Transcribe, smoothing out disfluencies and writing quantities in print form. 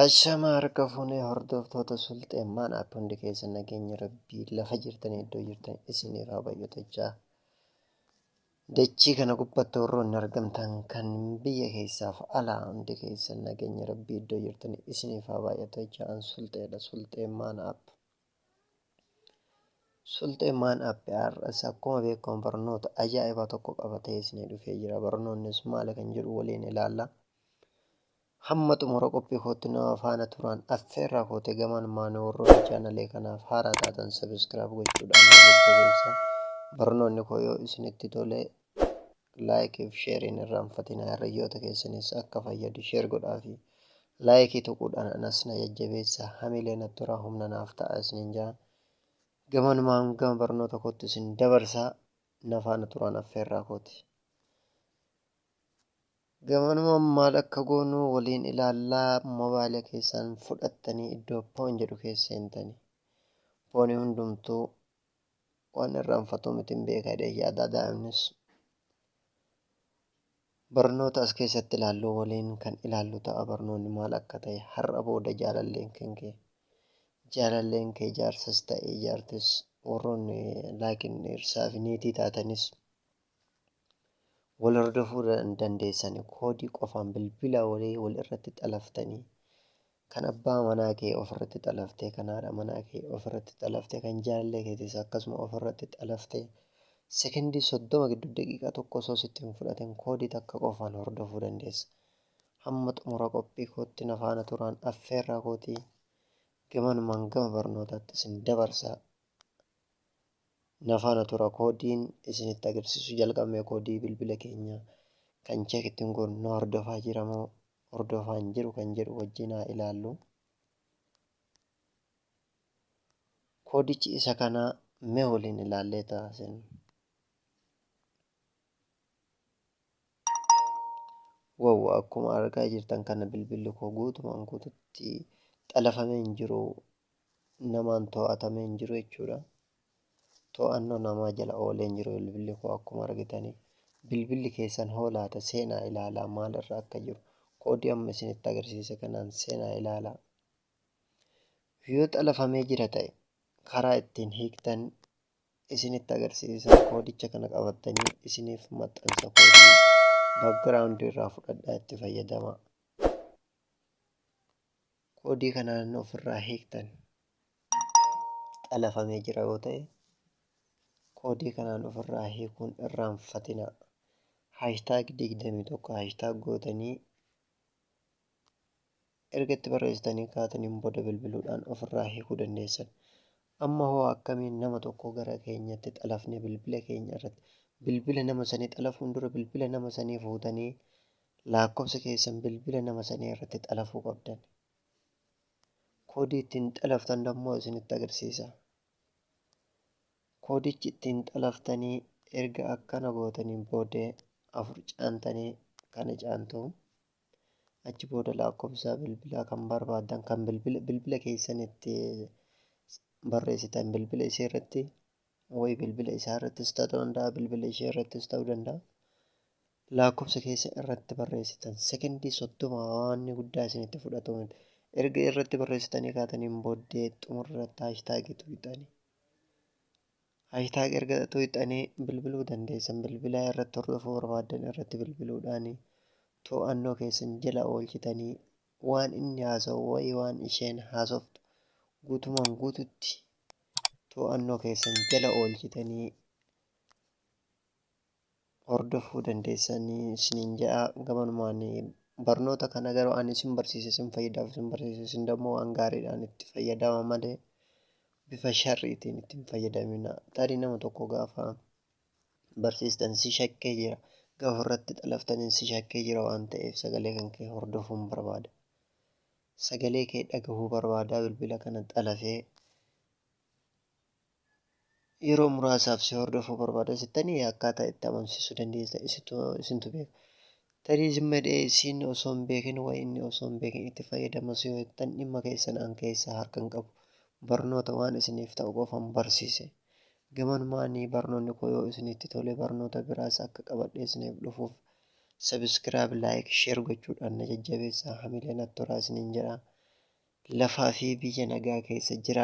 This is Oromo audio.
Ashama harka fuunee hordoftoota Sulxee Maan App, hundi keessan nageenya Rabbii lafa jirtan iddoo jirtan isiniif haa baay'atachaa. Dachii kana gubbatti warroonni argamtan kan biyya keessaaf alaa, hundi keessan nageenya Rabbii iddoo jirtan isiniif haa baay'atachaa. An Sulxeedha, Sulxee Maan App. Sulxee Maan App har'as akkuma beekamu barnoota ajaa'ibaa tokko qabatee isinii dhufee jira. Barnoonnis maali kan jedhu waliin ilaalla. Hamma xumura qophii kootti nama faana turan affeerraa kootee gamaan maana warroonni chaanalee kanaaf haaraa taatan subscribe gochuudhaan na jajjabeessa. Barnoonni koo yoo isinitti tole like fi shareiin irraanfatinaa, hiriyyoota keessanis akka fayyadu share godhaafi likeii tuquudhaan anas na jajjabeessa, hamilee natti toraa, humna naaf ta'a isiniin jaa. Gamanumaan gama barnoota kootti isin dabarsaa, na faana turaan affeerraa kooti. Gamanumaan maal akka goonu waliin ilaallaa. Mobaayila keessan fudhattanii iddoo phone jedhu keessa seentanii, phoneii hundumtuu waan irraanfatuu miti hin beeka jedhee yaada. Daa'imnis barnoota as keessatti ilaallu waliin kan ilaallu ta'a. Barnoonni maal akka ta'e, har'a booda jaalalleen kan kee, jaalalleen kee jaarsas ta'e jaartis, warroonni laakiin dhirsaa fi niitii taatanis wal hordofuu dandeessan koodii qofaan. Bilbila walii wal irratti xalaftanii, kan abbaa manaa kee ofirratti xalaftee, kan haadha manaa kee ofirratti xalaftee, kan jaalallee keetis akkasuma ofirratti xalaftee, sekendii 30 gidduu, daqiiqaa tokko osoo sitti hin fudhatin koodii takka qofaan hordofuu dandeessa. Hamma xumura qophii kootti na faana turaan affeerraa kootii. Gamanumaan gama barnootaatti isin dabarsaa. Na faana tura. Koodiin isinitti agarsiisu jalqabee, koodii bilbila keenya kan check ittiin goonu na hordofaa jira moo hordofaa hin jiru kan jedhu wajjin haa ilaallu. Koodichi isa kana, mee waliin ilaallee taasisan. Wow, akkuma argaa jirtan kana bilbilli koo guutumaan guututti xalafamee hin jiru, namaan to'atamee hin jiru jechuudha. To'annoo namaa jala oolee hin jiru bilbilli koo akkuma argitanii. Bilbilli keessan hoolaata seenaa ilaalaa, maalirra akka jiru koodii amma isinitti agarsiise kanaan seenaa ilaalaa. Yoo xalafamee jira ta'e karaa ittiin hiiktan isinitti agarsiisa. Koodicha kana qabattanii isiniif maxxansa, koodii backgroundii irraa fudhadhaa itti fayyadamaa. Koodii kanaan ofirraa hiiktan. Xalafamee jira yoo ta'e koodii kanaan ofirraa hiikuun irraanfatinaa. #21 hashtag gootanii erga itti barreessitanii kaataniin booda bilbiluudhaan ofirraa hiikuu dandeessan. Amma hoo akkamiin nama tokko gara keenyatti xalafne bilbila keenya irratti? Bilbila nama sanii xalafuun dura bilbila nama sanii fuutanii lakkoofsa keessan bilbila nama sanii irratti xalafuu qabdan. Koodii ittiin xalaftan dammoo isinitti agarsiisa. Koodichi ittiin xalaftanii, erga akkana gootanii booddee afur caantanii kana caantu. Achi booda lakkoofsa bilbilaa kan barbaaddan, kan bilbila keessan itti barreessitan, bilbila ishee irratti wayi, bilbila isaa irrattis ta'uu danda'a, bilbila ishee irrattis ta'uu danda'a. Lakkoofsa keessa irratti barreessitan, sekendii 30 waan guddaa isinitti fudhatu miti. Erga irratti barreessitanii kaataniin booddee xumura irratti hashtagii tuqxanii. Hashtag erga tuqxanii bilbiluu dandeessan. Bilbila irratti hordofuu barbaaddan irratti bilbiluudhaan to'annoo keessan jala oolchitanii, waan inni haasa'u wayii waan isheen haasoftu guutumaan guututti to'annoo keessan jala oolchitanii hordofuu dandeessanii isiniin ja'a. Gamanumaan barnoota kana garuu ani isin barsiise isin fayyadaaf isin barsiise, isin dammoo waan gaariidhaan itti fayyadama malee bifa sharriitiin itti hin fayyadamina. Tarii nama tokko gaafa barsiistan si shakkee jira, gaafa irratti xalaftaniin si shakkee jira waan ta'eef sagalee kan kee hordofuun barbaada. Sagalee kee dhagahuu barbaada, bilbila kana xalafee yeroo muraasaaf si hordofuu barbaada sittanii akkaataa itti amansiisuu dandeessa isintu beeka. Tarii zimmadhee isiin osoo hin beekin wayi inni osoo hin beekin itti fayyadamas yoo jettan, dhimma keessan, an keessaa harka hin qabu. Barnoota waan isiniif ta'u qofan barsiise. Gamanumaan barnoonni koo yoo isinitti tole barnoota biraas akka qabadhee isiniif dhufuuf subscribe, like, share gochuudhaan na jajjabeessaa, hamilee natti toraa isiniin jedha. Lafaa fi biyya nagaa keessa jiraadhaa.